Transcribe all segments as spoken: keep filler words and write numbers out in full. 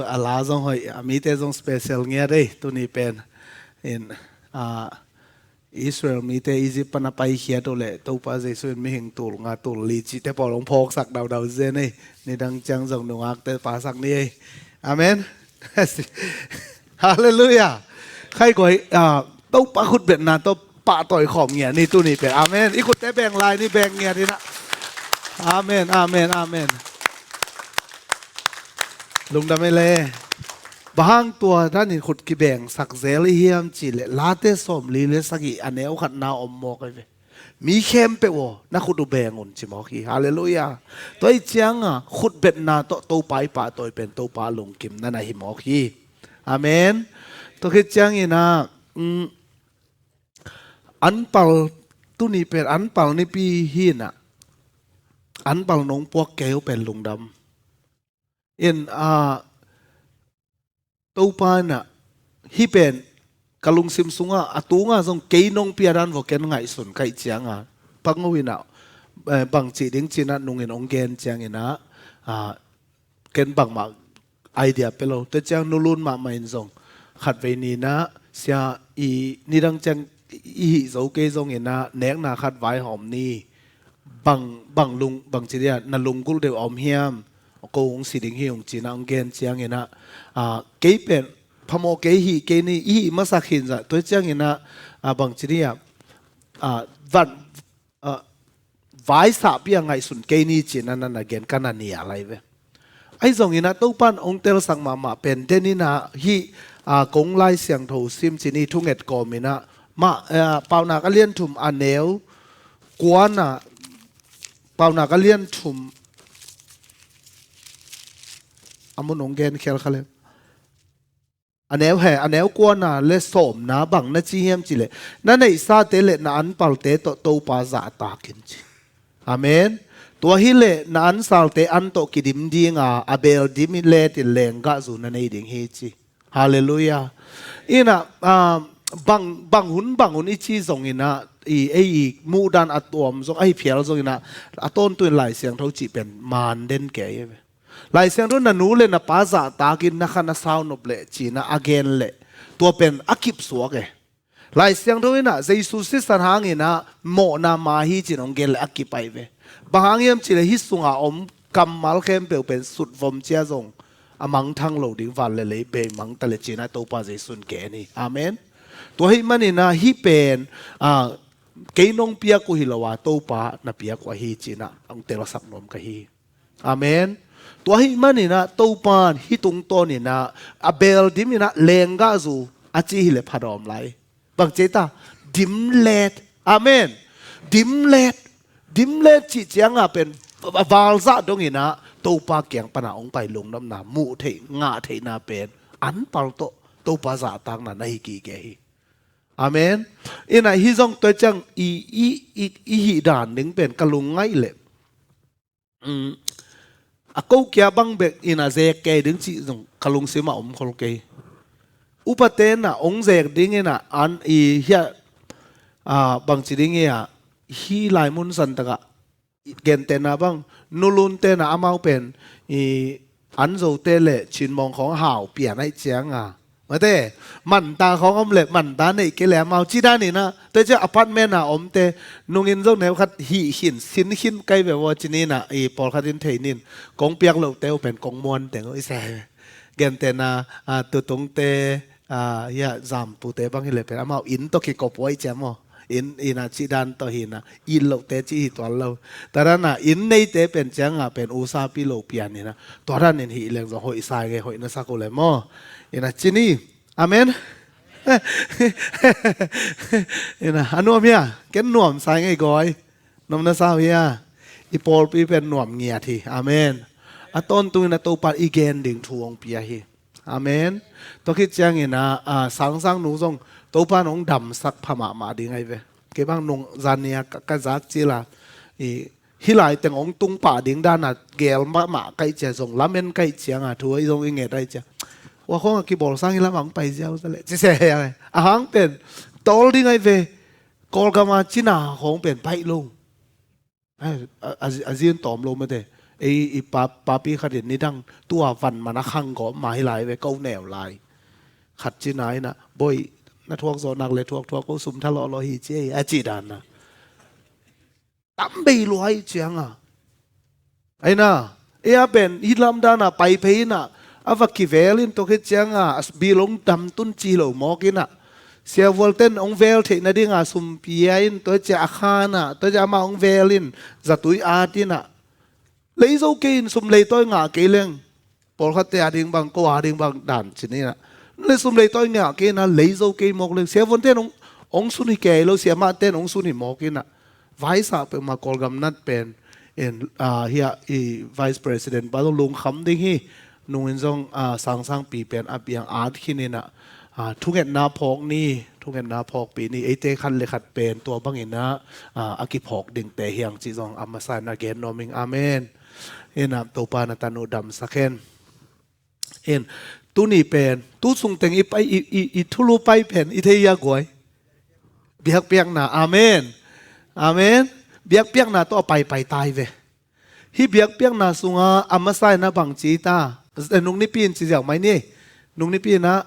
A la zong hoih, a mite zong special ngiat ei, tuni pen. In, ah, Israel mite Egypt pan a paikhiat uh leh Topa Jesu in mihing tul nga tul li cihte pawl hong phawksak daudau zen ei. Nidang ciang zong nungakte pasak ni ei. Amen. Halleluiah. Khai guai, ah, Topa khutbetna tawh pahtawi khawm ngiat ni tuni pen. Amen. I khutte beng lai ni, beng ngiat inah. Amen, amen, amen. Lungdam ei le. Bang hang tua danin khut kibengsak zel i hiam cih leh Late sawmli le sagih a neu khatna om mawk ei ve. Mi khempeuh aw, na khut uh beng un ci mawk hi. Halleluiah. Tua ih cianga khutbetna tawh Topa i pahtawi pen Topa lungkimna na hi mawk hi. Amen. Tua khit cianginah, mm, anpal, tuni pen anpal nipi hinah. Anpal nong puak kei uh pen lungdam. In, ah, Topa inah, hih pen ka lungsim sungah a tunga zong kei nong pia dan vaw ken ngaihsun kaih cianga. Pango inah, eh, bang cih ding cinah nungin hong gen cianginah, ah, ken bangmah idea pe lo. Tua ciang nulun mahmah in zong khatvei ninah sia i nidang ciang i hih zo kei zonginah nekna khat vaihawm ni. Bang, bang lung, bang ci dia, na lunggulh deuh a om hiam? Ko hong si ding hi hong cinah hong gen cianginah, ah, kei pen phamawh kei hih kei ni, i hih masak hinzah. Tua cianginah, ah, bang ci dia, ah, van, ah, vaisahpi a ngaihsun kei ni cinah na na gen ka na nia lai ve. Ahi zonginah Topan hong telsak mahmah pen deninah hih, ah, kong Lai Siangtho sim cin i thunget kawminah mah, ah, Paunak a lian thum a neu kuana, Paunak a lian thum a mun hong gen khial kha le. A neu he, a neu kuana le sawmna bang na ci hiam cih leh, na neihsate le na anpalte tawh Topa zahtakin ci. Amen. Tua hileh na ansalte an tawh kidim dinga, a beel dim i letin lenggahzu na nei ding hi ci. Halleluiah. Inah, ah, bang, bang hun, bang hun i ci zonginah, i, ei i muhdan a tuam zong, ahi phial zonginah, a tawntung in Lai Siangtho cih pen maan den kei ei ve. Lai Siangtho na nu le na pa zahtakin na khan a sau nop leh cinah a gen leh tua pen a kipsuak e. Lai Siangtho inah Jesu sisan hanginah mawhna ma hi cin hong gen leh a kip ahi ve. Bang hang hiam cih leh hih sunga om kammal khempeuh pen sutvom cia zong a mangthang lo ding, van le lei bei mangta le cinah Topa Jesu in gen hi. Amen. Tua hih maninah hih pen, ah, kei nong piak uh hi lo a, Topa na piak uh ahi cinah hong telsak nuam ka hi. Amen. Tua hih maninah Topan hih tungtawninah a beel diminah lenggahzu a ci hileh phadawm lai. Bang ci ta? Dimlet. Amen. Dimlet. Dimlet cih cianga pen a valzah donginah Topa kiang pana hong pai lungnopna, muh theih, ngah theihna pen anpal tawh Topa zahtakna na hi kike hi. Amen. Inah hih zong tua ciang i, i, i, i hih dan ding pen ka lungngaih leh, mm, a kokia bang bek inah zek kei ding cih zong ka lungsimah om khol kei. Upate inah hong zek dinginah an i hiah, ah, bang ci ding hiah, hih lai mun santakah gentehna bang, nulunte inah amau pen i anzote le cinmawng khawng hau pian aih cianga, mate, manta khawng om le manta neih kei le amau ci daninah, tua ciah apartment a omte nungin zong neu khat hih khin, sin khin kai ve vaw ci ninah, i pawlkhat in thei nin, kong piak lote uh pen kong muan teng uh i se. Gentehna, ah, tutungte, ah, hiah zampute bang hileh pen amau inn tawh kikop uh aih ciah maw. Inn, inn a cih dan tawh hinah, it lohte cih hi tuan lo. Tua danah inn neite pen cianga pen usapi lo pian inah, tua danin hih leng zong hoih sa ing ei, hoih na sak uh le maw. Inah ci ni. Amen. Inah a nuam hia? Ken nuam sa ing ei gawi. Nuam na sa uh hia? I pawlpi pen nuam ngiat hi. Amen. A tawntung inah Topa i gen ding thu hong pia hi. Amen. Tua khit cianginah, ah, sangsang nu zong Topa in hong damsak pha mahmah ding ahi ve. Kei bang nung zania ka, ka zak cila, i, hih lai teng hong tung pah ding dana gel mahmah kaih cia zong, lamen kaih cianga thu ahi zong i nget aih cia, ua khawngah kibawl sang hih lamah hong pai ziau za leh ci se. A hang pen tawl ding ahi ve. Kawlgama cina khawng pen paih lo. A, a, a, a zin tawm lo mate. Ei i pa, papi khat in nidang tua van man a khang gawp ma hi lai ve, ko neu lai. Khat cina inah, "Bawi, na thuak zawh nak le thuak thuak, ko sum tha lawhlaw hi," ci ei, a cih dan a. Tam bei lua ahih cianga, aina, ei a pen hih lamdana pai phei inah, a va kivel in tua khit cianga, a bilong dam tun ci lo mawk inah, siavualten hong vel theih nadinga sum pia in, tua cia a khanah, tua cia amah hong vel in, zatui at inah, lei zo kei in, sum leitawi ngah kei leng. Pawlkhatte a ding bang, ko a ding bang dan ci ni inah, le sum leitawi ngah kei inah, lei zo kei mawk leng. Siavuanten hong, hong sun hi kei lo, siamahten hong sun hi mawk inah. Vaisah peuhmah Kawlgam nat pen, en, ah, hiah i Vice President pa zong lungkham ding hi. Nungin zong, ah, sangsangpi pen a biang at khin inah, ah, thungetna phawk ni, thungetna phawkpi ni, eite khat le khat pen tua bang inah, ah, a kiphawk dingte hiang cih zong a masa inah gen nuam ing. Amen. Inah Topa na tanu damsak hen. In, tuni pen, tu sungteng i pai, i, i, i thulu pai pen, i thei a guai. Biakpiakna, amen. Amen. Biakpiakna tawh a paipai tai ve. Hih biakpiakna sunga a masa inah bang ci ta. Eh, nung nipi in ci ziau mai ni. Nung nipi inah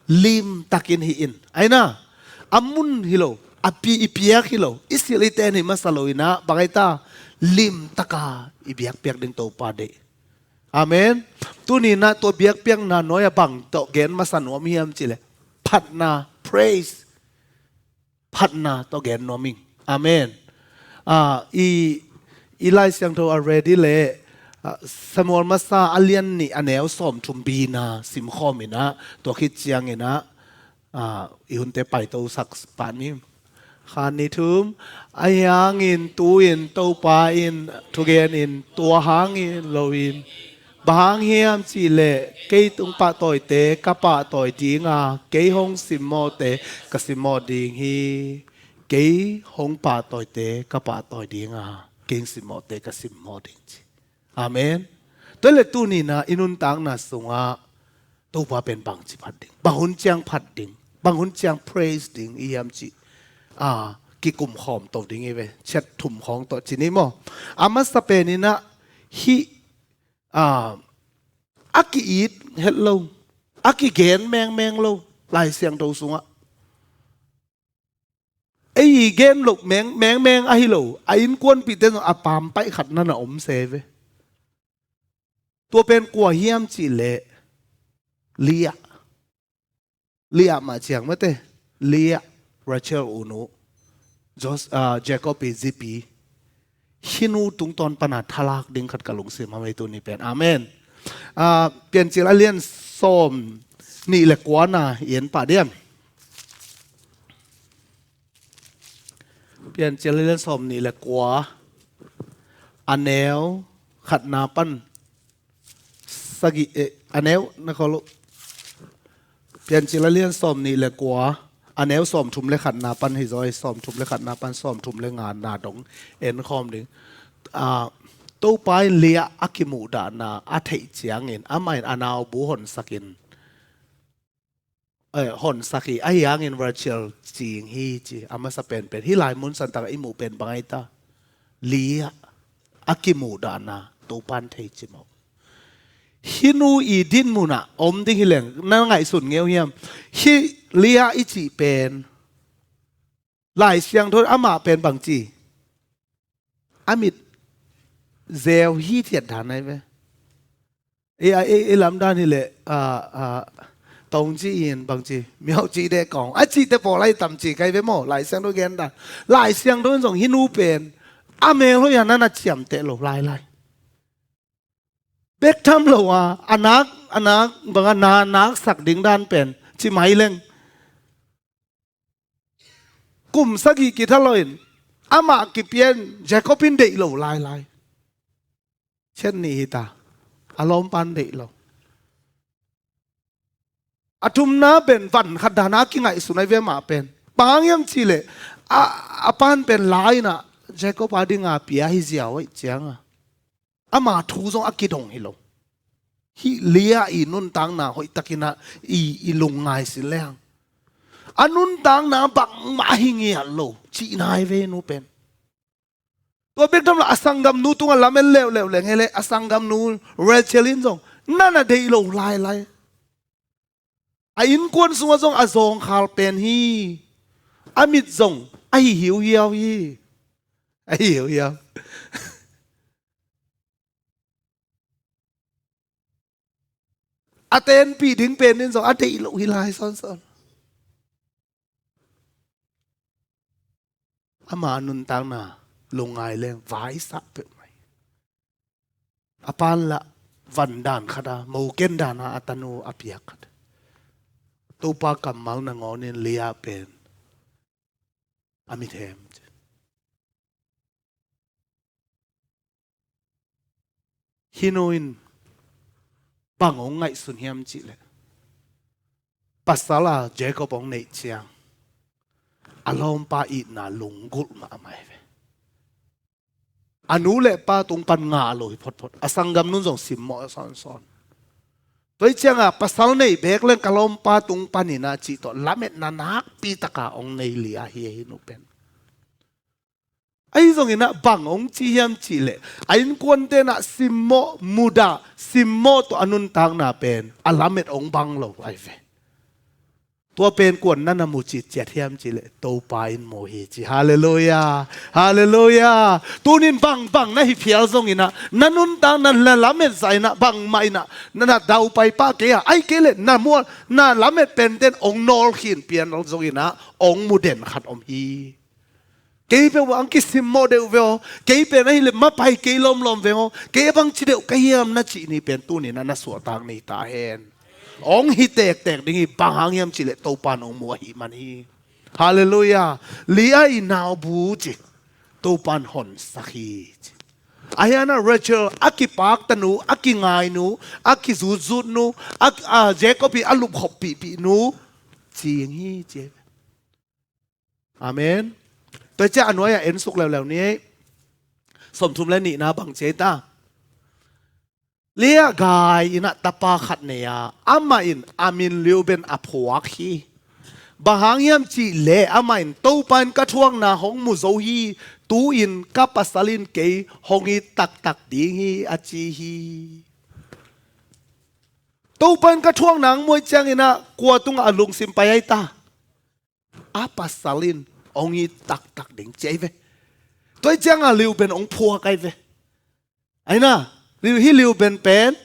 limtakin hi in. Aina, a mun hi lo, a pi i piak hi lo, i silh i ten hi masa lo inah, bang ai ta, limtaka i biakpiak ding Topa deih. Amen. Tuni inah tua biakpiakna nuai a bang tawh gen masa nuam hiam cih leh, phatna, praise. Phatna tawh gen nuam ing. Amen. Ah, i, i Lai Siangtho a ready leh, ah, Samuel masa a lian nih a neu sawmthum bina simkhawm inah, tua khit ciang inah, ah, i hunte paito sak pah ni. Khan ni thum, ahi hangin tu-in Topa in thugen in, tua hangin lo in, bang hang hiam cih leh, kei hong pahtawite ka pahtawi dinga, kei hong simmawhte ka simmawh ding hi. Kei hong pahtawite ka pahtawi dinga, kei hong simmawhte ka simmawh ding ci. Amen. Tua leh tuni inah i nuntakna sungah Topa pen bangci phat ding, bang hun ciang phat ding, bang hun ciang praise ding i hiam cih, ah, kikum khawm to ding i ve, ciat thum khawng tawh ci ni maw. A masa pen inah hih, ah, a ki-it het lo, a kigen mengmeng lo Lai Siangtho sungah. Ei i gen loh meng, mengmeng ahi lo, a innkuanpihte zong a pampaih khat na na om se ve. Tua pen kua hiam cih leh, Leah. Leah mah ciang mate, Leah, Rachel u nu, Jos-, ah, Jacob i zipi. Hih nu tungtawn pana thalak ding khat ka lungsim a mei tuni pen. Amen. Ah, Piancil a lian sawm nih le kuana i en pah diam. Piancil a lian sawm nih le kua, a neu khatna pan sagih, eh, a neu na khol uh. Piancil a lian sawm nih le kua, a neu sawmthum le khatna pan hi zaw, sawmthum le khatna pan sawmthum le ngana dong en khawm ding. Ah, Topa in Leah a kimuhdahna a theih ciangin, amah in a naubu honsakin, eh, honsak hi, ahi hangin Rachel cing hi ci, a masa penpen. Hih lai mun santakah i muh pen bang ai ta. Leah a kimuhdahna Topan thei ci mawh. Hih nu i dinmunah om ding hi leng, na ngaihsun ngeu hiam? Hih Leah i cih pen, Lai Siangtho amah pen bangci, a mit zeu hi thiat dan ai ve. Ei, ei, ei lamdan hi leh, ah, ah, tong ci in bangci, miau ci deh kong, a cihte pawl ai tam ci kai ve maw, Lai Siangtho gen dan. Lai Siangtho in zong hih nu pen a mel hoih a na na ciamteh lo lailai. Bek tham lo a, a nak, a nak, bang a na naksak ding dan pen ci mai leng. Kum sagih kitha lo in, amah kipia in, Jacob in deih lo lailai. Chet nih hi ta, a lawmpan deih lo. A thumna pen van khat dana kingaihsun ai ve mah pen. Bang hang hiam cih leh, a, a pan pen la inah Jacob a dinga pia hi ziau ahih cianga, ama thu zong a kidong hi lo. Hih Leah i nuntakna hoihtakinah i, i lungngai sin lehang, a nuntakna bangmah hi ngiat lo cihna ai ve nu pen. Tua bek tham lo, a sanggamnu tungah lamet leuleu leng hi leh, a sanggamnu Rachel in zong na na deih lo lailai. A innkuan sungah zong a zawngkhal pen hi. A mit zong a hi hiuhiau hi. A hi hiuhiau. A tenpih ding pen in zong a deih lo hi lai sawnsawn. Ama nuntakna lungngai leng vaisah peuhmah hi. A pan lah van dan khat a, moken dan a, a tanu a piak khat. Topa kammal nangawnin Leah pen a mithem ci. Hih nu in bang hong ngaihsun hiam cih leh, pasal a Jacob hong neih ciang a lawmpa itna lunggulh mahmah hi ve. A nu le pa tung pan ngah lo hi photphot. A sanggamnu in zong simmawh sawnsawn. Tua hi ciangah pasal nei beek leng ka lawmpa tung panin a cih tawh lametna nakpi taka hong nei Leah hi, hih nu pen. Ahi zongin ah bang hong ci hiam cih leh, a innkuante in ah simmawh, mudah, simmawh tawh a nuntakna pen a lamet hong bang lo ahi ve. Tua pen kua'n na na mu citciat hiam cih leh, Topa in mu hi ci. Halleluiah. Halleluiah. Tunin bangbang na hi phial zongin ah, na nuntakna, na lamet zah in ah, bangmah in ah na na daupai pah kei a, ahih kei leh na mual, na lamet pente in hong nawlkhin pian zongin ah, hong mu den khat om hi. Kei peuhmah hong kisimmawh deuh ve aw. Kei pen ahih leh mapai kei lawmlawm veng aw. Kei a bangci deuh ka hiam na cih ni pen tunin ah na suahtak ni ta hen. Hong hi tektek ding hi, bang hang hiam cih leh Topa'n hong mu ahih man hi. Halleluiah. Leah i naubu ci, Topa'n honsak hi ci. Ahi zongin ah Rachel a kipak tanu, a kingainu, a kizutzutnu, a, a Jacob i a lupkhop pihpihnu ci hi ci. Amen. Tua ciang a nuai-ah en suk leuleu ni. Sawmthum le nihna bang ci ei ta. Leah gai in ah tapa khat nei a, amah in a min Reuben a phuak hi. Bang hang hiam cih leh amah in, Topa in ka thuakna hong mu zo hi. Tu-in ka pasal in kei hong it taktak ding hi, a ci hi. Topa in ka thuakna hong mu ahih ciangin ah kua tungah a lungsim pai ei ta? A pasal in hong it taktak ding ci ei ve. Tua ahih ciangah Reuben hong phuak ei ve. Ahi na, Reu-, hih Reuben pen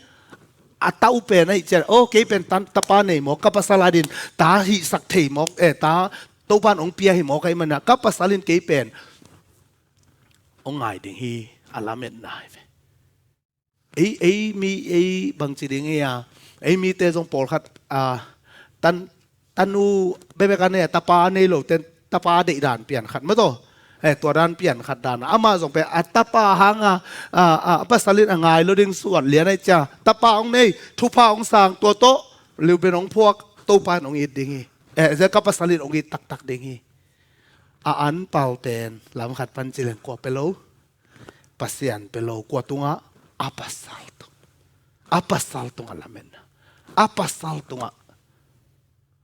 a ta uh pen ahih ciang, oh, kei pen tan, tapa nei mawk, ka pasal adingin ta hihsak thei mawk, eh, ta Topa'n hong pia hi mawk ahih manin ah, ka pasal in kei pen hong ngai ding hi, a lametna hi ve. Ei, ei mi, ei bangci ding ei a, ei mite zong pawlkhat, ah, tan, tanu bekbek a nei a, tapa a nei lote in tapa a deih dan pian khat maw taw. Eh, tua dan pian khat dan a, amah zong pen a tapa hang a, a, a, a pasal in a ngai lo ding suan lian ahih ciang, tapa hong nei, thupha hong sang, tua tawh Reuben hong phuak, Topa in hong it ding hi. Eh, zia ka pasal in hong it taktak ding hi. A anpalte in lam khat pan ci leng kua pia lo? Pasian pia lo. Kua tungah? A pasal tung. A pasal tungah lametna. A pasal tungah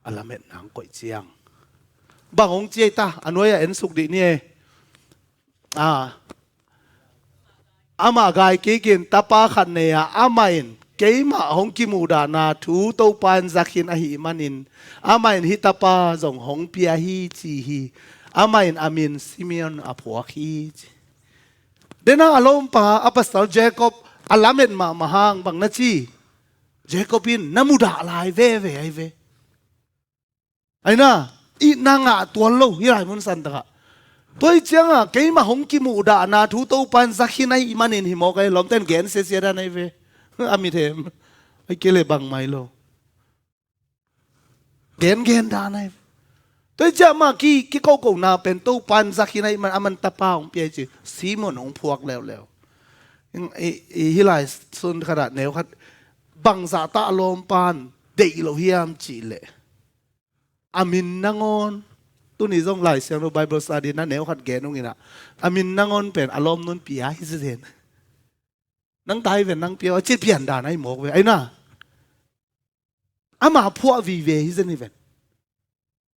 a lametna hong koih ciang. Bang hong ci ei ta? A nuai-ah en suk dih ni e. Ah. Amah gai kik in tapa khat nei a, amah in, keimah hong kimuhdahna thu Topa in za khin ahih manin, amah in hih tapa zong hong pia hi ci hi. Amah in a min Simeon a phuak hi ci. Dena a lawmpa, a pasal Jacob a lamet mahmah hang bang na ci? Jacob in na mudah lai veve ahi ve. Ahi na, itna ngah tuan lo, hih lai mun santakah. Tua ahih ciangah, keimah hong kimuhdahna thu Topa in za khin ahih manin hi mawk ahi, lawmte in gen siasia dan ahi ve. A mithem. Ahih kei leh bangmah hi lo. Gengen dan ahi ve. Tua ahih ciangah amah ki, kikokona pen Topa in za khin ahih man, aman tapa hong pia hi ci, Simeon hong phuak leuleu. I, i, hih lai sun khatah neu khat, bangzah tah a lawmpa in deih lo hiam cih leh, a min nangawn, tuni zong Lai Siangtho Bible study na neu khat gen ung in ah, a min nangawn pen a lawmnu'n pia hi zen. Nang ta hi ven, nang pia, a ci pian dan ahi mawk ve. Ahi na, amah phuah vive hi zen hi ven.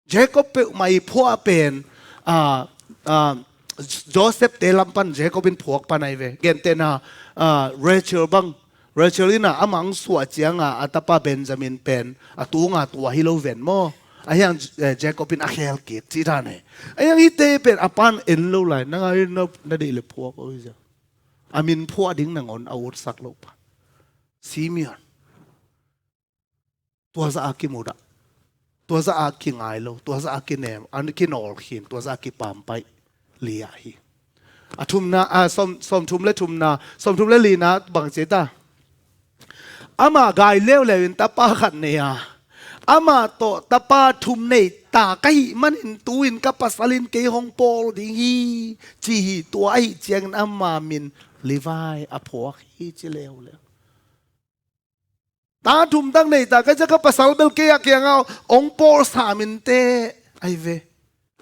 Jacob peuhmah i phuah pen, ah, ah, Joseph te lam pan Jacob in phuak pan ahi ve. Gentehna, ah, Rachel bang, Rachel in ah amah ang suah cianga a tapa Benjamin pen a tunga tua hi lo ven maw? Ahiang, eh, Jacob in a khel kik ci dan e. Ahiang hite pen a pan en lo lai, nang a in na, na deih le phuak o hi zia. A min phuah ding nangawn a utsak lo pa. Simeon. Tua zah a kimudah, tua zah a kingai lo, tua zah a kinem, an kinawl khin, tua zah a kipampaih Leah hi. A thumna, a, sawm, sawmthum le thumna, sawmthum le lina bang ci ta. Amah gai leuleu in tapa khat nei a, amah tawh tapa thum nei ta ka hih manin tu-in ka pasal in kei hong pawl ding hi, ci hi. Tua ahih ciangin ama min Levi a phuak hi, ci leuleu. Ta thum tak nei ta ka hih ciang ka pasal bel kei a kiangah hong pawlsa min teh ahi ve.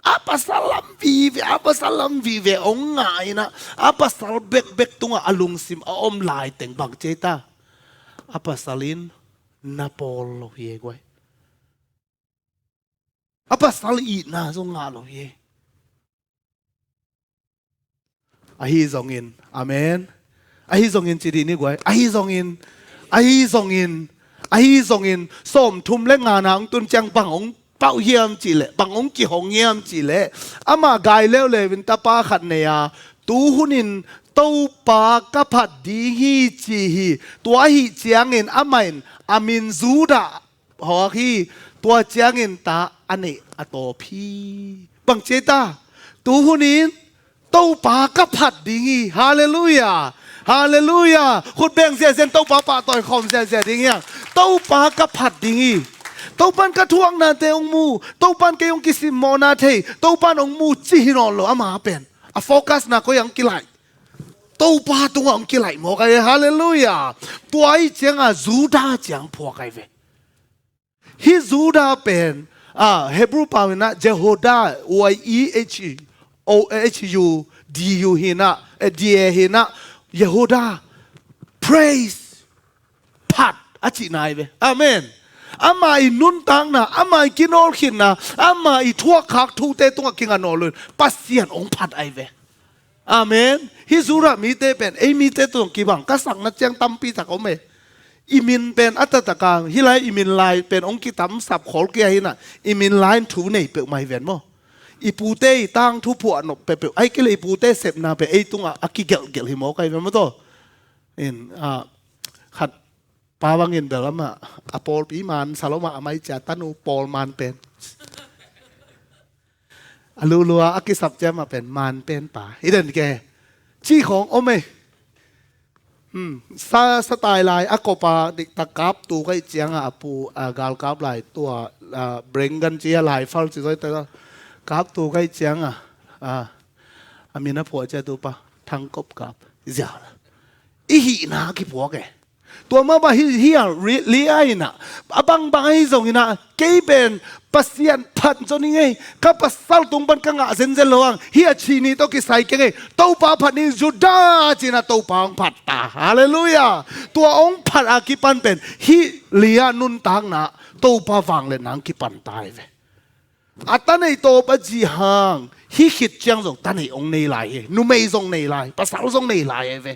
A pasal lam vive, a pasal lam vive hong ngah in ah, a pasal bekbek tungah a lungsim a om lai teng bang ci ta. A pasal in na pawl lo hi e guai. A pasal itna zong ngah lo hi e. Ahi zongin, amen. Ahi zongin ci dih ni guai. Ahi zongin, ahi zongin, ahi zongin, sawmthum le ngana hong tun ciang bang hong pauh hiam cih leh, bang hong kihong hiam cih leh, amah gai leuleu in tapa khat nei a, tu hunin Topa ka phat ding hi, ci hi. Tua ahih ciangin amah in a min Judah hawk hi. Tua ciangin ta a neih a tawp hi. Bang ci ta? Tu hunin Topa ka phat ding hi. Halleluiah. Halleluiah. Khut beng ziahziah in Topa pahtawi khawm ziahziah ding hiang. Topa ka phat ding hi. Topan ka thuaknate hong mu. Topan kei hong kisimmawhna thei. Topan hong mu ci hi nawn lo ama pen. A focus na koi ang kilaih. Topa tungah hong kilaih mawk ahi ve. Halleluiah. Tua ahih cianga Judah ciang phuak ahi ve. Hih Judah pen, ah, Hebrew pau in ah Jehoda, Y E H O H U D U hi in ah, eh, D A hi in ah, Yehuda, praise, phat a cihna ahi ve. Amen. Ama i nuntakna, ama i kinawlkhinna, ama i thuakkhak thute tungah kinga nawn lo in Pasian hong phat ahi ve. Amen. Hih Judah mite pen ei mite tawh kibang ka sakna ciang tampi tak om e. I min pen a taktak a, hih lai i min lai pen hong kitamsap khol kei hi in ah, i min lai in thu nei peuhmah hi ven maw? I pute i tangthu phuahnop peuhpeuh, ahih kei leh i pute sepna pen ei tungah a kigelhgelh hi mawk ahi ven maw taw? In, ah, khat pa bangin bel amah a pawlpi man sa lo mah, a mai cia tanu pawl man pen. A lulua a kisap cia mah pen man pen pa. I den ke. Ci khawng om e. Hmm. Sa, sa tai lai a kopa diktak kap tu ka hih cianga a pu, a, galkap lai tua, a, brengan cia lai fal ci zoi ta kap tu ka hih cianga, a, a min a phuah cia tu pa thangkop kap. Zia. I hihna kiphuak e. Tua mah bang hi, hi a ri-, Leah in ah, a bangbang ahi zongin ah, kei pen Pasian phat zaw ning ei, ka pasal tung pan ka ngah zenzen lo ang, hi a chini tawh kisai keng ei, Topa phat ning Judah ci-in ah Topa hong phat ta. Halleluiah. Tua hong phat a kipan pen hih Leah nuntakna Topa vangliatna hong kipan ta hi ve. A ta nei tawp a ci hang, hih khit ciang zong ta nei hong nei lai hi. Numei zong nei lai, pasal zong nei lai hi ve.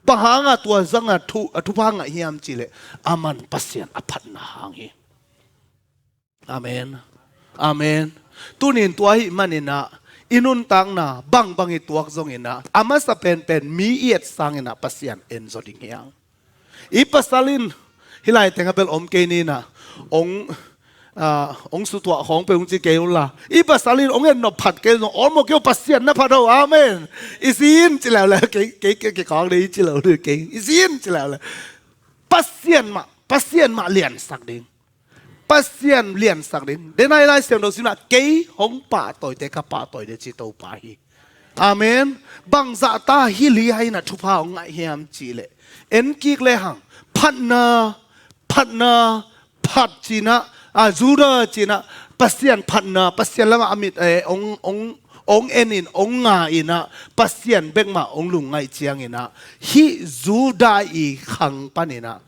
Bang hanga tua zanga thu, a thupha ngah hiam cih leh, aman Pasian a phatna hang hi. Amen. Amen. Tunin tua ahih manin ah, i nuntakna bangbang i tuak zongin ah, a masa penpen mi i et sangin ah Pasian en zaw ding hi hang. I pasal in, hih lai tengah bel om kei ni in ah, ong, ah, ong sutuah khawng peuh ong ci kei un la. I pasal in ong en nop phat kei zong, olmo kei uh Pasian na phat uh, amen. I sin ci leuleu, kei, kei, kei, kei kawng dei ci leuleu, kei. I sin ci leuleu. Pasian mah, Pasian mah liansak ding. Pasian liansak ding. Denai Lai Siangtho simna, kei hong pahtawite ka pahtawi ding ci Topa hi. Amen. Bangzah ta hih Leah in ah thupha hong ngah hiam cih leh, en kik lehang, phatna, phatna, phat ci-in ah, a, Judah ci-in ah, Pasian phatna, Pasian lamah a mit, eh, hong, hong, hong en in, hong nga in ah, Pasian bek mah hong lungngaih ciangin ah, hih Judah i khang panin ah,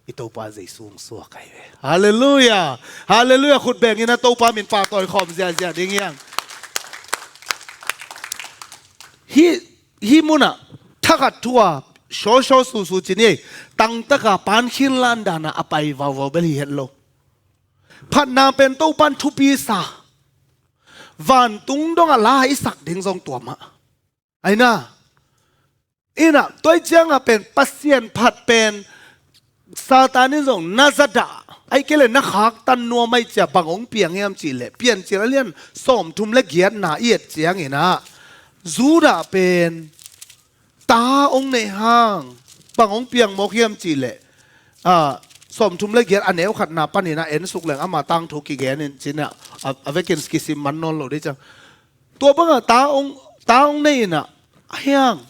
i Topa Jesu hong suak ahi ve. Halleluiah. Halleluiah. Khut bengin ah Topa min pahtawi khawm ziahziah ding hiang. Hih, hih munah thakhat thu-a shawshaw susu ci ni ei, tangtaka pankhin lan danah a pai vauvau bel hi het lo. Phatna pen Topan thupi sa, vantung dongah la i sak ding zong tua mah. Aina, inah tua ih ciangah pen Pasian phat pen Satan in zong na zadah, ahih kei leh na khaktan nuam ahih ciang bang hong piang hiam cihleh, Piancil a lian sawmthum le giatna i et cianginah Judah pen ta hong neih hang bang hong piang mawk hiam cihleh, ah, sawmthum le giat a neu khatna paninah ensuk leng ama tangthu kigenin cinah a, a vekin kisim man nawn lo dih ciang. Tua bangah ta hong, ta hong neih inah, a hiang,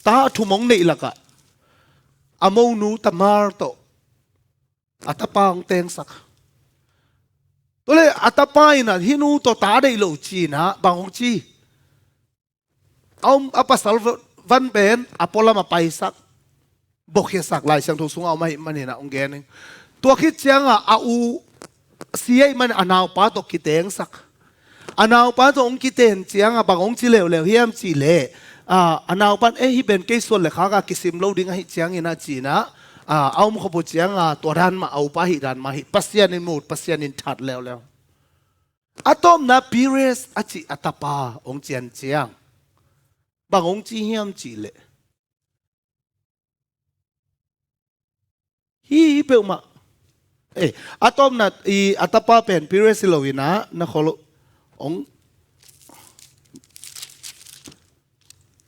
ta a thum hong neih lakah a monu Tamar tawh a tapa hong tengsak. Tuale a tapa inah hih nu tawh ta deih lo cinah bang hong ci? A om a pasal van pen a pualam a paisak, bawkkhiasak Lai Siangtho sungah om ahih maninah hong gen ing. Tua khit ciangah a u si ahih manin a naupa tawh kitengsak. A naupa tawh hong kiten ciangah bang hong ci leuleu hiam cihleh, ah, a naupan, eh, hih pen kei suan le khaka kisim lo ding ahih cianginah cinah, ah, a om khop uh ciangah tua dan mah a upa ahih dan mah hih Pasian in mut, Pasian in that leuleu. A tawpna Perez a cih a tapa hong cian ciang bang hong ci hiam cihleh, hih, hih peuhmah. Eh, a tawpna i a tapa pen Perez hi lo inah na khol hong,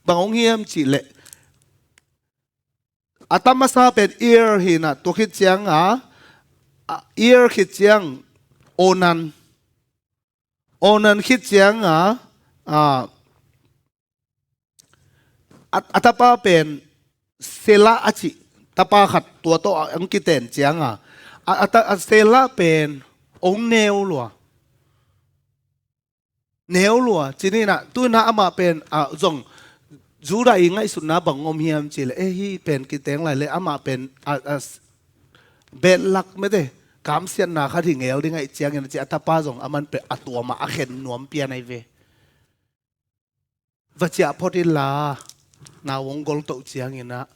bang hong hiam cihleh, a ta masa pen Er hi inah, tua khit ciangah, ah, Er khit ciang Onan, Onan khit ciangah, ah, a, a tapa pen Sela a cih tapa khat tua tawh hong kiten ciangah, a, a, ta, a Sela pen hong neu lua. Neu lua. Cininah, tuinah amah pen, ah, zong Judah i ngaihsutna bang om hiam cihleh, eh, hih pen kiteng lai leh amah pen, ah, ah, bad luck mete, kamsiatna khat hi ngel ding ahih ciangin a ci a tapa zong aman pen a tua mah a khen nuam pian ahi ve. Va ciah phot inla, nau hong goltoh cianginah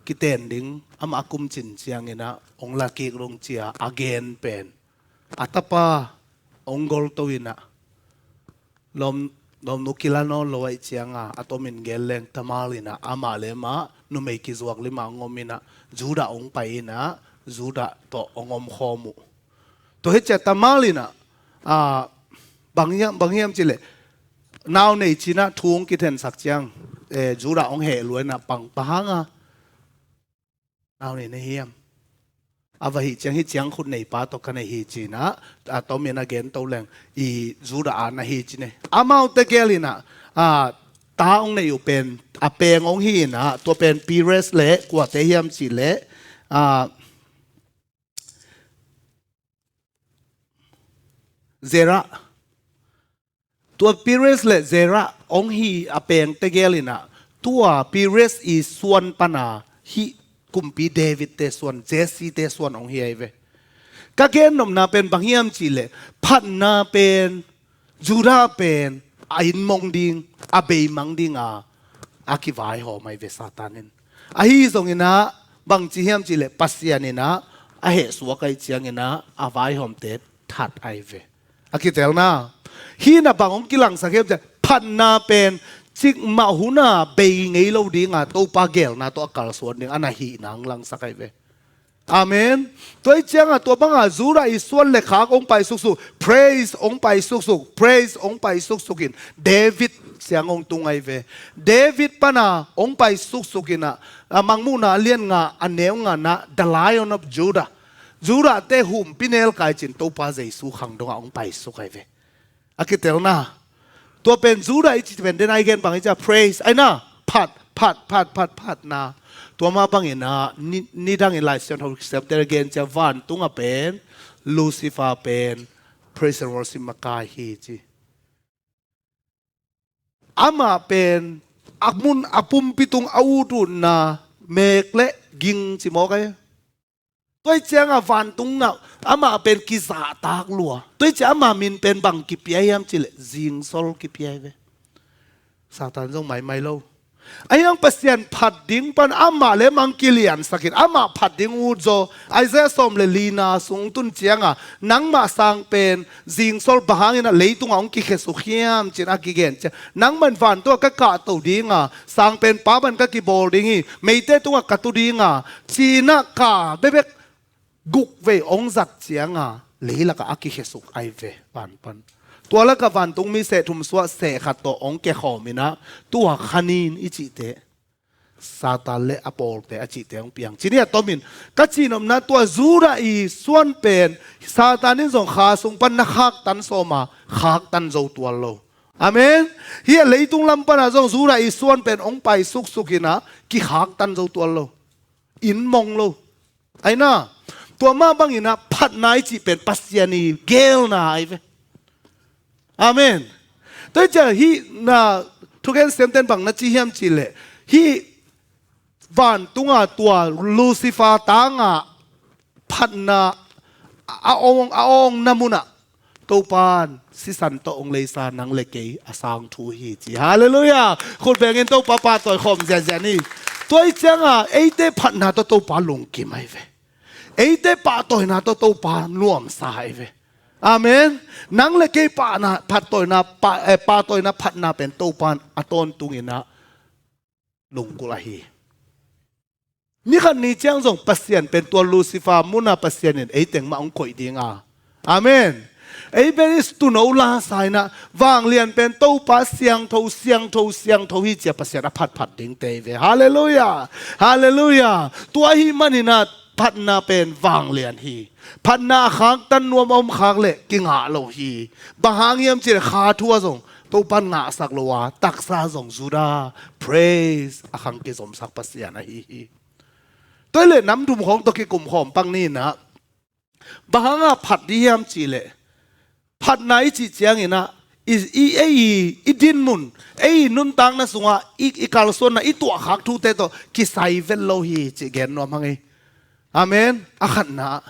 kiten ding, amah a kumcin cianginah hong lakik dong cia a gen pen a tapa hong goltoh inah lawm, lawmnu kila nawn lo ahih cianga a tomin gen leng Tamar inah amah le amah numei kizuak limah hong om inah Judah hong pai inah Judah tawh hong omkhawm uh. Tua hi cia Tamar inah, ah, bang hiam, bang hiam cileh, nau nei cinah thu hong kithensak ciang, eh, Judah hong heh lua inah pang pahanga, nau nei na hiam? A va hih ciang hih ciang khut neipa tawh ka nei hi cinah, a tomin a gen to leng i Judah a na hi cineh. Amaute gel inah, ah, ta hong nei uh pen a peng hong hi inah, tua pen Perez le kuate hiam cileh, ah, Zerah. Tua Perez le Zerah hong hi a peng tegel inah, tua Perez i suan pana hih kumpi David te suan, Jesse te suan hong hi ahi ve. Ka gennopna pen bang hiam cihleh, phatna pen Judah pen a innmong ding, a beimang dinga a kivaihawm ahi ve Satan in. Ahi zonginah bangci hiam cihleh, Pasian inah a hehsuak ahi cianginah a vaihawmte that ahi ve. A kitelna, hinah bang hong kilangsak hiam ciah, phatna pen cikmah huna bei ngei lo dinga Topa gelna tawh a kalsuan ding a na hihna hong langsak ahi ve. Amen. Tua hi cianga tua banga Judah i suan le khak hong pai suksuk, Perez hong pai suksuk, Perez hong pai suksukin David ciang hong tung ahi ve. David pana hong pai suksukinah, a Mangmuhna a lian nga a neu nganah, the Lion of Judah, Judah te humpi nelkai cin Topa Jesu khang dongah hong pai suk ahi ve. A kitelna, tua pen Judah i ci pen den a i gen bang i cia, Perez, aina, phat, phat, phat, phat, phatna. Tua mah banginah ni, nidangin Lai Siangtho Septer gen cia vantunga pen Lucifer pen praise and worship makai hi ci. Amah pen a mun a pumpi tung a ututna mek le ging ci mawk ahi. Tua hi cianga vantung ngah amah pen kizahtak lua. Tua hi cia amah min pen bang kipia hiam cileh, zingsol kipia hi ve. Satan zong maimai lo. Ahi hang Pasian phat ding pan amah le mang kiliansak in amah phat ding ut zaw. Isaiah sawm le lina sung tun cianga nangmah sang pen zingsol bang hangin a leitunga hong kikhesuk hiam cin a kigen ciang nangman vantunga ka kahto dinga sang pen pa man ka kibawl ding hi. Meite tunga ka tu dinga cinah ka bebek guk vei hong zat cianga leilakah a kikhesuk ai ve van pan. Tua lakah vantungmi seh thum suah seh khat tawh hong kekhawm inah tua khanin i cihte Satan le a pawlte a cihte hong piang cini a tomin ka cihnopna tua Judah i suan pen Satan in zong kha sung pan na khaktan sawma khaktan zo tual lo. Amen. Hi a leitung lam pana zong Judah i suan pen hong pai suksuk inah kikhaktan zo tual lo. Inn mong lo. Aina tua mah banginah phatna i cih pen Pasian i gelna ai ve. Amen. Tua hi ciah hih na thugen siamten bang na ci hiam cihleh hih vantunga tua Lucifer tanga phatna a awng a awng na munah Topan sisan tawh hong leisa nang le kei a sang thu hi ci. Halleluiah. Khut bengin Topa pahtawi khawm zianzian hi. Tua hi cianga eite phatna tawh Topa lungkim ahi ve. Eite pahtawina tawh Topa nuamsa ahi ve. Amen. Nang le kei pahna phattawina pa, eh, pahtawina phatna pen Topan a tawntunginah lungkul ahi. Nikhat ni ciang zong Pasian pen tua Lucifer muna Pasian in eiteng mah hong koih dinga. Amen. Ei pen i tuno lasa inah vanglian pen Topa siangtho siangtho siangtho hi cia Pasian a phatphat dingte hi ve. Halleluiah. Halleluiah. Tua ahi maninah phatna pen vanglian hi. Phatna a khaktan nuam a om khak leh kingah lo hi. Bang hang hiam cileh kha thu a zong Topan ngahsak lo a taksa zong Judah praise a khang kizomsak Pasian ahi hi. Tua hi leh nam thum khawng tawh kikum khawm pak ninah bang hanga phat dih hiam cihleh phatna i cih cianginah i, i, ei i dinmun ei i nuntakna sungah i, i kalsuanna i tuahkhak thute tawh kisai vet lo hi cih gen nuam hang ei. Amen. A khatna ah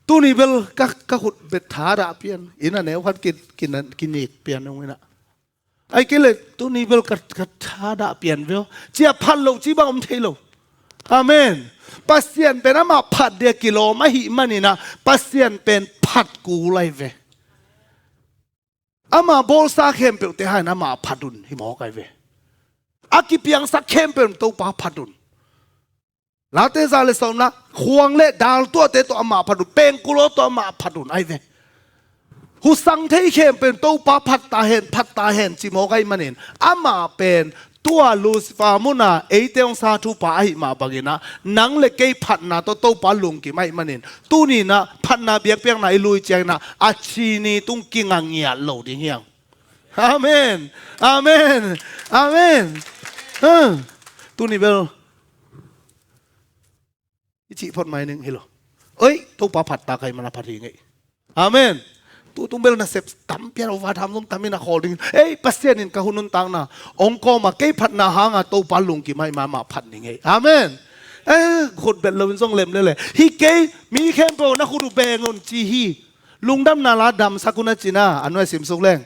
tuni bel ka, ka khut bet thadah pian inn a neu khat ki, ki, kinik pian ung inah. Ai kei le tuni bel ka, ka thadah pian veo cia phat loh ci bang om thei lo. Amen. Pasian pen amah phat dia kilawm ahi maninah Pasian pen phat kul ahi ve. Amah bawlsa khempeuhte hain amah phat un hi mawk ahi ve. A kipiangsak khempeuh in Topa phat un. Late za le sawmna khuang le dal tuahte tawh amah phat un pengkul aw tawh amah phat un ahi ve. Husang thei khempeuh in Topa phat ta hen phat ta hen ci mawk ahi manin amah pen tua Lucifer muna eite hong sa thupa ahi mah banginah nang le kei phatna tawh Topa lungkim ahi manin tuninah phatna biakpiakna i lui cianginah a cini tung kingangiat lo ding hiang. Amen. Amen. Amen. Tuni bel i cih phot mai ning hi lo. Oi Topa phat ta kai mana phat hi ngei. Amen. Tutung bel nasep tam pian ova tham zong tamin a khawl ding. Ei Pasian in ka hun nuntakna hong kawma kei phatna hanga Topa lungkim ahi mah mah phat ning ei. Amen. Eh khut bet loin zong lem lele hi kei mi khempeuh na khut uh beng un ci hi. Lungdamna la damsak un a cina a nuai simsuk leng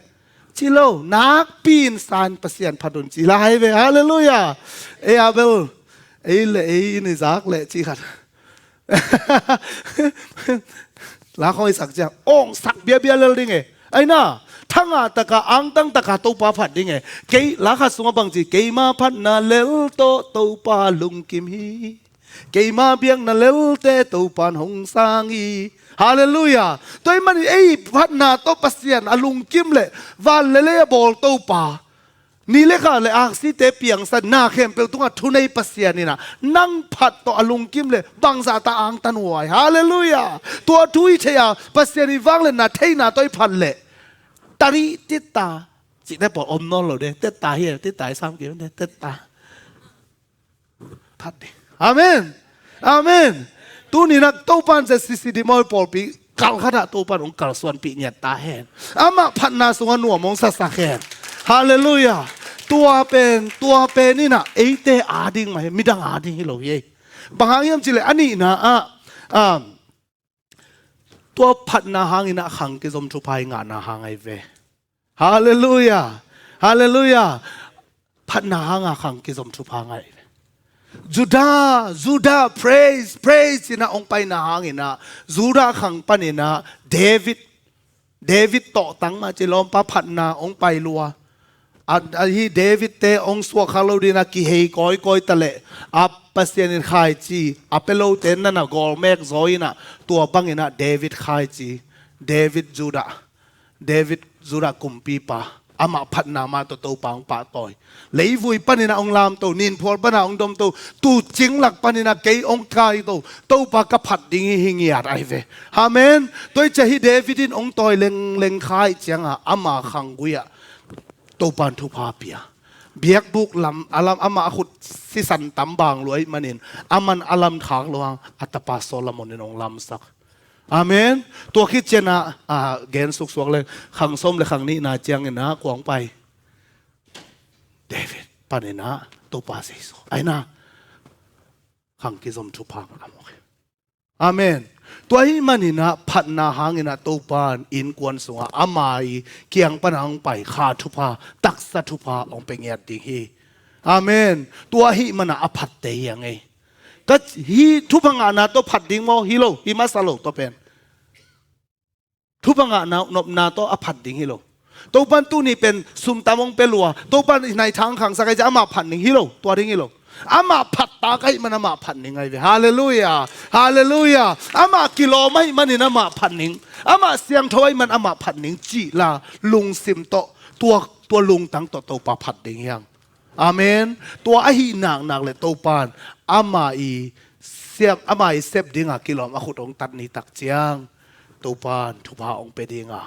ci lo nakpi in san Pasian phat un ci la hai ve. Halleluiah. Ei a bel ei le ei in i zak leh ci khat la khong i sak ciang awngsak biabia lel ding e. Aina thanga taka angtang taka Topa phat ding e. Kei la khat sungah bangci keima phatna lel tawh Topa lungkim hi. Keima biakna lelte Topan hong sang hi. Halleluiah. Tua i manin ei phatna tawh Pasian a lungkim le van le lei a bawl Topa ni le kha le aksite piangsa na khempeuh tungah thunei Pasian inah nang phat tawh a lungkim le bangzahta angtan huai. Halleluiah. Tua thu i thei a Pasian i vang le na theina tawh i phat leh tari titta cihte pawl om nawn lo de tetta hi tetta i sam kei de tetta. Phat ding. Amen. Amen. Tuni nak Topan zia sisi di mawi pawlpi kal khatah Topan hong kalsuanpih ngiat ta hen. Amah phatna sungah nuam hong sasak hen. Halleluiah. Tua pen tua pen inah eite ading mah hi midang ading hi lo hi ei. Bang hang hiam cileh a nihna ah um, tua phatna hangin a khang kizom thupha i ngahna hang ahi ve. Halleluiah. Halleluiah. Phatna hanga khang kizom thupha ngah hi ve. Judah, Judah, praise, praise, ci-in ah hong paina hangin ah Judah khang panin ah David, David tawhtang mah ci, lawmpa phatna hong pai lua. A, a, hih David-te hong suak kha lo dingin ah kihei kawikawi ta leh, a, Pasian in khaici a pia lote na na gawlmek zaw in ah, tua bangin ah David khaici, David Judah, David Judah kumpipa, amah phatna mah tawh Topa hong pahtawi. Leivui panin ah hong lamto, ninphual pan ah hong domto, tuucing lak panin ah kei hong kaito, Topa ka phat ding hi, hi ngiat ahi ve. Amen. Tua hi ciang hih David in hong tawi lengleng kha ahih ciangin ama khanggui ah Topa in thupha pia. Biakbuk lam, a lam, amah a khut sisan tam bang lua ahih manin, aman a lam thak lo hang, a tapa Solomon in hong lamsak. Amen. Tua khit ciangin ah, a, gen suksuak leng, khang sawm le khang nihna ciangin ah kua hong pai? David panin ah Topa Jesu. Ahi na, khang kizom thupha ngah mawk hi. Amen. Tua ahih manin ah phatna hangin ah Topa in innkuan sungah ama kiang pan hong pai kha thupha, taksa thupha hong pia ngiat ding hi. Amen. Tua ahih manin ah a phatte hi hang ei. Ka, hih thupha ngahna tawh phat ding maw? Hi lo, hi masa lo, tua pen. Thupha ngahna, nopna tawh a phat ding hi lo. Topa in tuni pen sum tam hong pia lua, Topa in i nai thang khangsak ahih ciang amah phat ning hi lo, tua ding hi lo. Amah phat tak ahih manin amah phat ning ahi ve. Halleluiah. Halleluiah. Amah kilawm ahih manin amah phat ning. Amah siangtho ahih manin amah phat ning cih la, lungsim tawh, tua, tua lungtang tawh Topa phat ding hi hang. Amen. Tua ahih naknak leh Topa in ama i sep, ama i sep dinga kilawm a khut hong tat ni tak ciang, Topa in thupha hong pia dinga,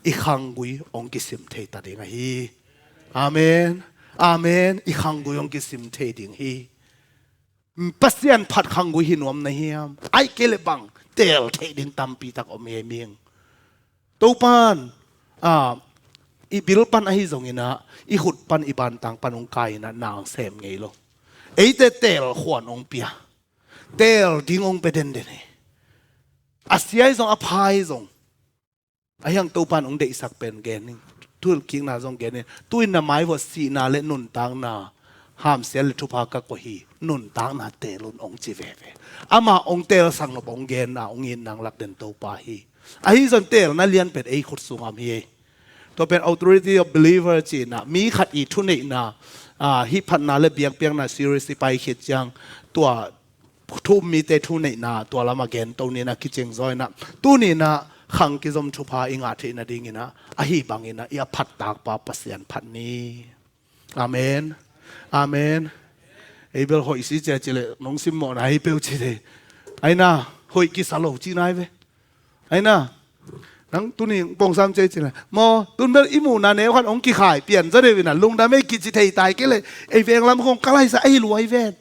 i khanggui hong kisim thei ta ding ahi. Amen. Amen. I khanggui hong kisim thei ding hi. Pasian phat khanggui hi nuam na hiam? Ahih kei leh bang, teel theih ding tampi tak om hi ei mihing. Topa in, a, i bil pan ahi zongin ah, i khut pan, i bantang pan hong kai in ah nang sem ngei lo. Eite teel khuan hong pia. Teel ding hong pia denden hi. A sia hi zong, a pha hi zong, ahi hang Topa in hong deihsak pen gen ning. Thukikna zong gen ning. Tu-in na mai vuah sihna le nuntakna, hamsia le thupha ka koih hi, nuntakna teel un, hong ci veve. Amah hong teelsak nop hong genna, hong itna hong lak den Topa hi. Ahi zong teelna lian pen ei khut sungah om hi ei. Tua pen authority of believer ci-in ah, mi khat i thuneihna, a, hih phatna le biakpiakna series i pai khit ciang, tua thu-um mite thuneihna tua lamah gen to ni in ah, kicing zaw in ah, tuni in ah khang kizom thupha i ngah theih nadingin ah, ahi bangin ah i a phat takpa Pasian phat ni. Amen. Amen. Ei bel hoih si cia ci leh, nong simmawhna hi peuh ci thei. Ahi na, hoih kisa lo ci nai ve. Ahi na, nang tuni pawngsam cia ci leh, maw, tun bel i muhna neu khat hong kikhai pian zaw deuh in ah, lungdam ei kici thei tai kei leh, ei veng lam khong ka laisa ahi lua hi ven.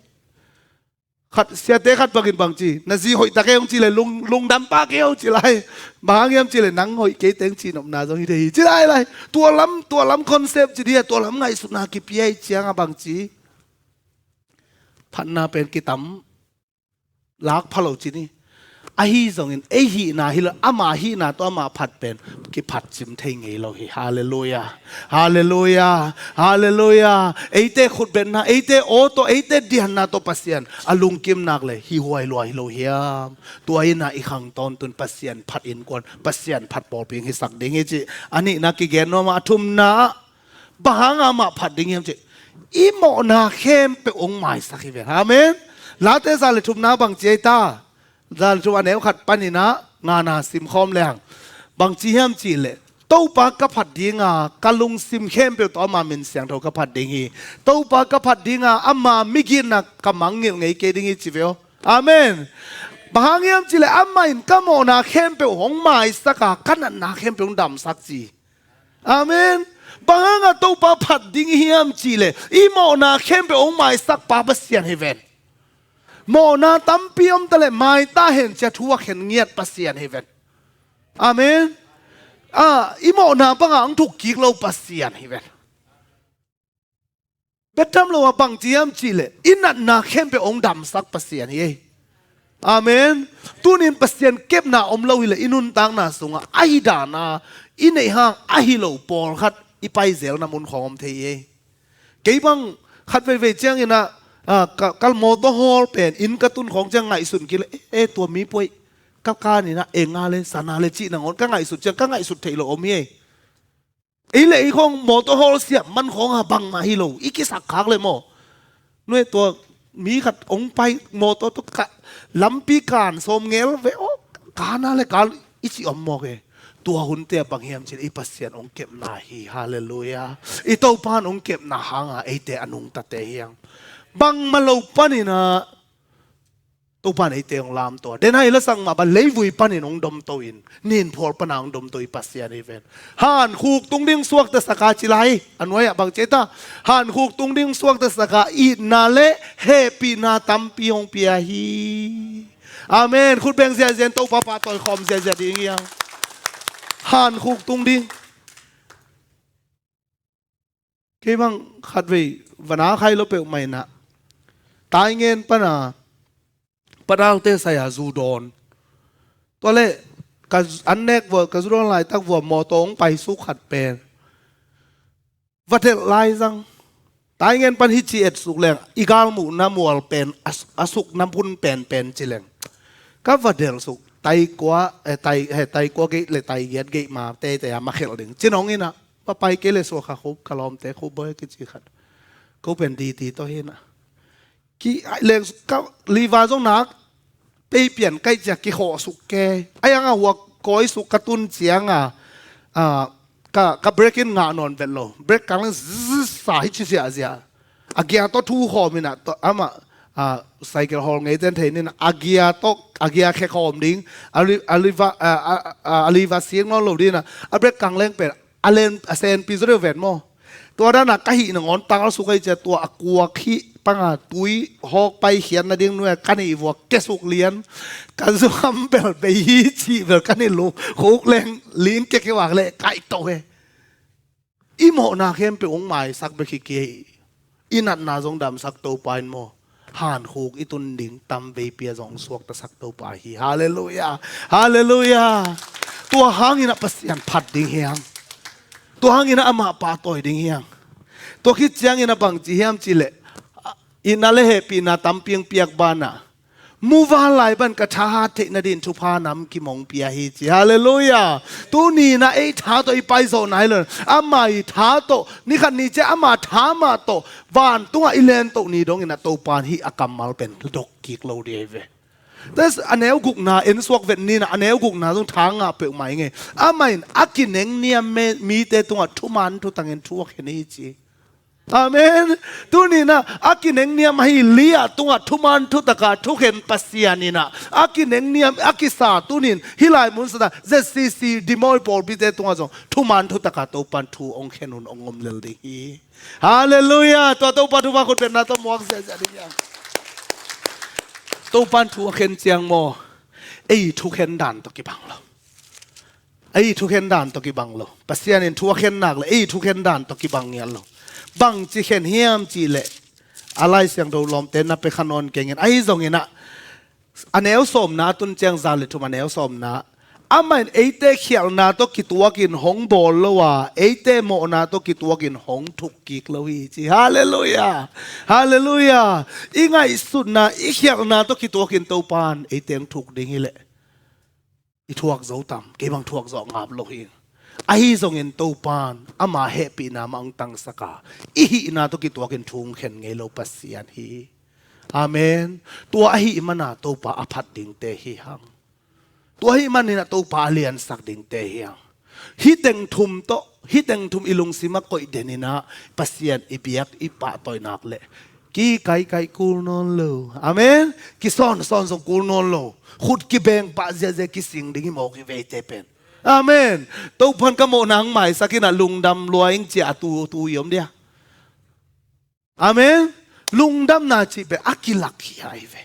Khat, siate khat bangin bang ci, na zi hoih ta kei hong ci leh, lung, lungdam pah kei hong ci lai. Bang hang hiam ci leh, nang hoih kei teng ci nopna zong hi thei hi ci lai lai. Tua lam, tua lam concept ci dih a, tua lam ngaihsutna kipia ahih ciangin bang ci, phatna pen kitam lak pha lo ci ni. Ahi zongin ei hihna hi lo, ama hihna tawh ama phat pen kiphat cim thei ngei lo hi. Halleluiah. Halleluiah. Halleluiah. Eite khutbetna, eite aw tawh, eite dianna tawh Pasian a lungkim nak leh hih huai lua hi lo hiam? Tua in ah i khang tawntun Pasian phat innkuan, Pasian phat pawlpi hong hisak ding hi cih a nihna kigen nuam a, a thumna ah bang hangin amah phat ding hiam cih, i mawhna khempeuh hong maisak hi ven. Amen. Late za le thumna bang ci ei ta? Za le thum a neu khat panin ah ngana simkhawm leng, bang ci hiam cih leh, Topa ka phat dinga, ka lungsim khempeuh tawh ama min siangtho ka phat ding hi. Topa ka phat dinga, ama migitna ka mangngilh ngei kei ding hi ci ve aw. Amen. Bang hang hiam cih leh, amah in ka mawhna khempeuh hong maisak a, ka natna khempeuh hong damsak ci. Amen. Bang hangin Topa phat ding hiam cih leh, i mawhna khempeuh hong maisak pa Pasian hi ven. Mawhna tampi om ta leh, mai ta hen ci-a thu a khen ngiat Pasian hi ven. Amen. A, i mawhna bangah hong thuk kik lo Pasian hi ven. Bia tam lo a, bang ci hiam cih leh, i natna khempeuh hong damsak Pasian hi ei. Amen. Tuni in Pasian kepna om lo hi leh, i nuntakna sungah ahi dan a i neih hang ahi lo pawlkhat i paizelna mun khawng om thei hi ei. Kei bang Khat veivei ciangin ah, ah, ka, ka mawtaw hawl pen inn ka tun khawng ciang ngaihsun kik le, eh, eh, tua mi puai, ka kan in ah enga le sana le cih nangawn ka ngaihsut ciang ka ngaihsut theih loh om hi ei. Ei le ei khawng mawtaw hawl siam man khawng ah bangmah hi lo, i kisak khak le maw. Nuai tua mi khat hong pai mawtaw tawh ka, lampi kan sawm ngel ve aw, kana le kal i cih om mawk e. Tua hunte ah bang hiam cih le i Pasian hong kepna hi. Halleluiah. I Topa in hong kepna hanga eite a nungtate hi hang. Bangmah lo panin ah Topa in eite hong lamto a, den a i lasak mah bang leivui panin hong domto in, nin phual pana hong domto i Pasian hi ven. Hankhuk tung ding suaktasak a ci lai, a nuai ah bang ci ta? Hankhuk tung ding suaktasak a, itna le hehpihna tampi hong pia hi. Amen. Khut beng ziahziah in Topa pahtawi khawm ziahziah ding hi hang. Hankhuk tung ding. Kei bang khatvei va na khai lo peuhmah in ah, Taingen pana padalte sai a zu dawn. Tua leh ka z-, an nek vua, ka zu dawn laitak vua mawtaw hong paisuk khat pen va delh lai zang. Taingen pan hih ci etsuk leng, i galmuhna mual pen a s-, a sukna hun penpen ci leng, ka va delhsuk, tai kua, eh, tai, eh, tai kua gate le tai giat gate ma teitei a ma khelh ding ci nong in ah, va pai kei le suak kha khup, ka lawmte khup bawi a kici khat. Ko pen diti tawh hi in ah, ki leng ka liva zong nak pei pian kaih ciah kikhawhsuk ke. A yang a huak kawisuk ka tun ciang a, a, ka, ka brake in ngah nawn vet lo. Brake kang leng zzz sa hi ci ziahziah. A gear tawh thu khawm in ah, tawh, amah, a, cycle hawl ngeite in thei ning a, gear tawh, a gear khe khawm ding, a li-, a liva, a, a, a, a liva sik nawn lo ding in ah, a brake kang leng pen a len, a senpi zaw deuh vet maw. Tua dan a ka hih nangawn tangal suk ahi ciah tua a kuak hih panga tui hawk paikhiat nading nuai a ka nih vua kesuk lian, ka zuam bel bei hi cih bel ka nih lo, khuk leng ling kekeu vak leh kaih to he. I mawhna khempeuh hong maisak bek hi kei. I natna zong damsak Topa in maw, hankhuk i tun ding tam veipi a zong suaktasak Topa hi. Halleluiah. Halleluiah. Tua hangin ah Pasian phat ding hi hang. Tua hangin ah amah pahtawi ding hi hang. Tua khit ciangin ah bang ci hiam cih leh, itna le hehpihna tampi hong piak banah, muvanlai pan ka thahat theih nading thupha nam kim hong pia hi ci. Halleluiah. Tuni in ah ei tha tawh i paizawhna hi lo, ama i tha tawh, nikhat ni ciah ama tha mah tawh vantungah i lentoh ni dongin ah Topa in hih a kammal pen dok kik lo ding hi ve. Tua a neu gukna en suak vet ni in ah, a neu gukna zong tha ngah peuhmah i ngei. Amah in a kinengniam me-, mite tungah thuman thutangin thu a khen hi ci. Amen. Tuni in ah a kinengniam ahi Leah tungah thuman thutaka thukhen Pasian in ah, a kinengniam, a kisa tuni in hih lai mun sungah Z C C Dimoi pawlpite tungah zong thuman thutaka Topa in thu hong khen hun hong om lel ding hi. Halleluiah. Tua Topa thupha khut betna tawh muak ziahziah ding hi hang. Topa in thu a khen ciang maw, ei thukhen dan tawh kibang lo. Ei thukhen dan tawh kibang lo. Pasian in thu a khen nak le ei thukhen dan tawh kibang ngiat lo. Bangci khen hiam cih leh, a Lai Siangtho lawmte na pia kha nawn keng in, ahi zongin ah, a neu sawmna a tun ciang, za le thum a neu sawmna, amah in eite khialhna tawh kituakin hong bawl lo a, eite mawhna tawh kituakin hong thuk kik lo hi ci. Halleluiah. Halleluiah. I ngaihsutna, i khialhna tawh kituakin Topa in eite hong thuk ding hi leh, i thuak zo tam? Kei bang thuak zawh ngap lo hi. Ahi zongin Topa in ama hehpihna mah hong tangsak a, i hihna tawh kituakin thu hong khen ngei lo Pasian hi. Amen. Tua ahih mana Topa a phat dingte hi hang. Tua ahih manin ah Topa a liansak dingte hi hang. Hih teng thum tawh, hih teng thum i lungsim ah koih den in ah Pasian i biak i pahtawi nak leh, kikaikai kul nawn lo. Amen. Kisawnsawn zong kul nawn lo. Khut kibeng pah ziahziah kising ding hi mawk hi ve eite pen. Amen. Topa in ka mawhna hong maisak in ah lungdam lua ing ci a tu, tu i om dia. Amen. Lungdamna cih pen a kilak hi a hi ve.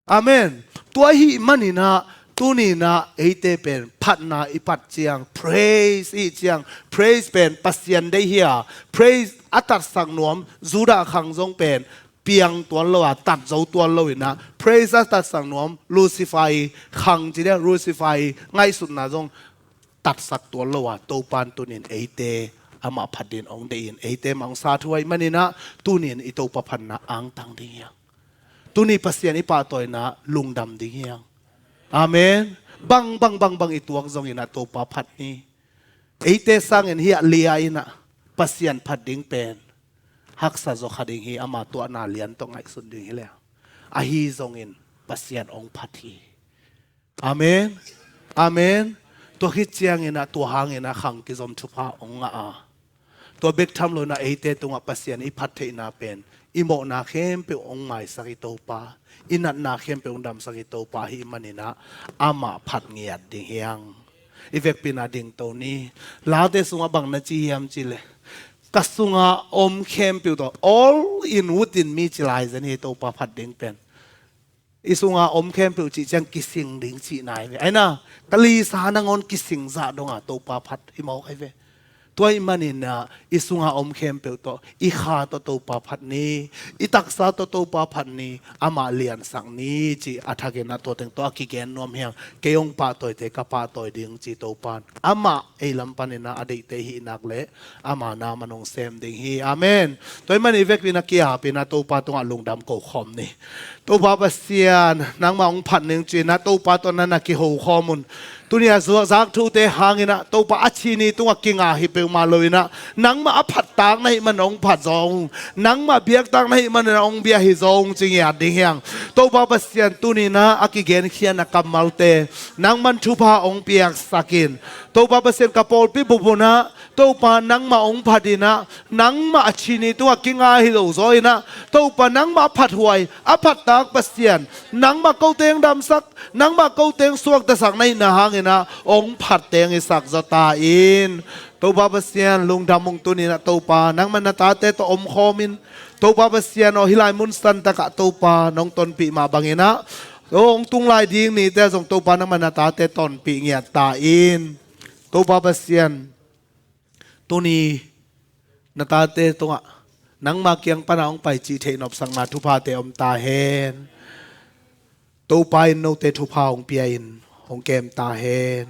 Amen. Tua ahih manin ah tuni in ah eite pen phatna i phat ciang praise i hih ciang, praise pen Pasian deih hi a, praise a tatsak nuam Judah khang zong pen piang tuan lo a, tat zo tuan lo in ah, praise a tatsak nuam Lucifer i khang ci dia, Lucifer i ngaihsutna zong tatsak tuan lo a, Topa in tuni in eite amah phat dingin hong deih in, eite mah hong sa thu ahih manin ah, tuni in i Topa phatna angtang ding hi hang. Tuni Pasian i pahtawina lungdam ding hi hang. Amen. Bang, bang, bang, bang i tuak zongin ah Topa phat ni. Eite sangin hih a lia in ah Pasian phat ding pen haksa zaw kha ding hi, ama tuahna lian tawh ngaihsun ding hi leh. Ahi zongin Pasian hong phat hi. Amen. Amen. Tua khit ciangin ah, tua hangin ah khang kizom thupha hong ngah a, tua bek tham loin ah eite tungah Pasian i phat theihna pen i mawhna khempeuh hong maisak i Topa, i natna khempeuh hong damsak i Topa ahih manin ah, amah phat ngiat ding hi hang. I vekpi in ah dingto ni. Late sungah bang na ci hiam cih leh, ka sungah om khempeuh tawh, all in within me ci lai zen hi, Topa phat ding pen. I sunga om khempeuh cih ciang kising ding cihna hi ve. Aina, ka lisa nangawn kising zah donga Topa phat hi mawk ahi ve. Tua ahih manin ah, i sunga om khempeuh tawh, i kha tawh Topa phat ni, i taksa tawh Topa phat ni, amah liansak ni cih a thakin ah tua teng tawh a kigen nuam hi hang. Kei hong pahtawite ka pahtawi ding ci Topa in. Amah ei lam panin ah a deihte hih nak leh ama na man hong sem ding hi. Amen. Tua ahih manin i vekpi in ah ki-apin ah Topa tungah lungdam ko khawm ni. Topa Pasian, nangmah hong phat ning ci-in ah Topa tawh na na kiho khawm un. Tuni a zak thute hangin ah Topa a thi ni tungah kinga hi peuhmah loin ah, nangmah a phattak na hih manin hong phat zaw ung. Nangmah biaktak na hih manin ah hong bia hi zaw ung ci ngiat ding hi hang. Topa Pasian, tuni in ah a kigenkhia na kammalte nangman thupha hong piaksak in. Topa Pasian, ka pawlpi bup un ah Topa nangmah hong phat in ah, nangmah a thi ni tungah kinga hi lo zaw in ah, Topa nangmah a phathuai, a phattak Pasian, nangmah kote hong damsak, nangmah kote hong suaktasak na hihna hangin ah hong phat teng i sak zaw ta in. Topa Pasian, lungdam ung. Tuni in ah Topa nangmah na tate tawh om khawm in. Topa Pasian aw, hih lai mun santak ah Topa nong tonpih mah bangin ah, aw, hong tung lai ding nite zong Topa nangmah na tate tonpih ngiat ta in. Topa Pasian, tuni na tate tungah nangma kiang pan a hong pai cih theih nopsakna thuphate om ta hen. Topa in note thupha hong pia in hong kem ta hen.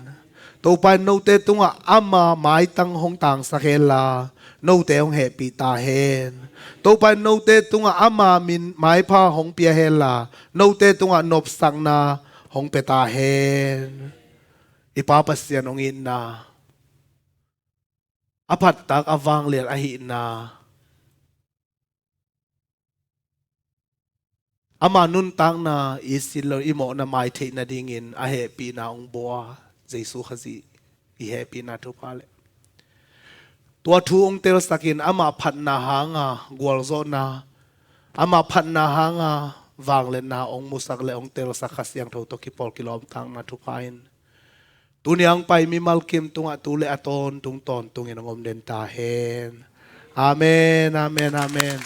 Topa in note tungah ama maitang hong tangsak hen la, note hong hehpih ta hen. Topa in note tungah ama min maipha hong pia hen la, note tungah nopsakna hong pia ta hen. I Pa Pasian hong itna, a phattak a vanglian ahihna, ama nuntakna i sin lo i mawhna mai theih nadingin a hehpihna hong bua Jesu Khazih i hehpihna thupha le tua thu hong telsak in ama phatna hanga gualzawhna, ama phatna hanga vangliatna hong musak le hong telsak Kha Siangtho tawh kipawl kilawmtakna thupha in tuni a hong pai mimal kim tungah tu le a tawntung tawntungin hong om den ta hen. Amen, amen, amen.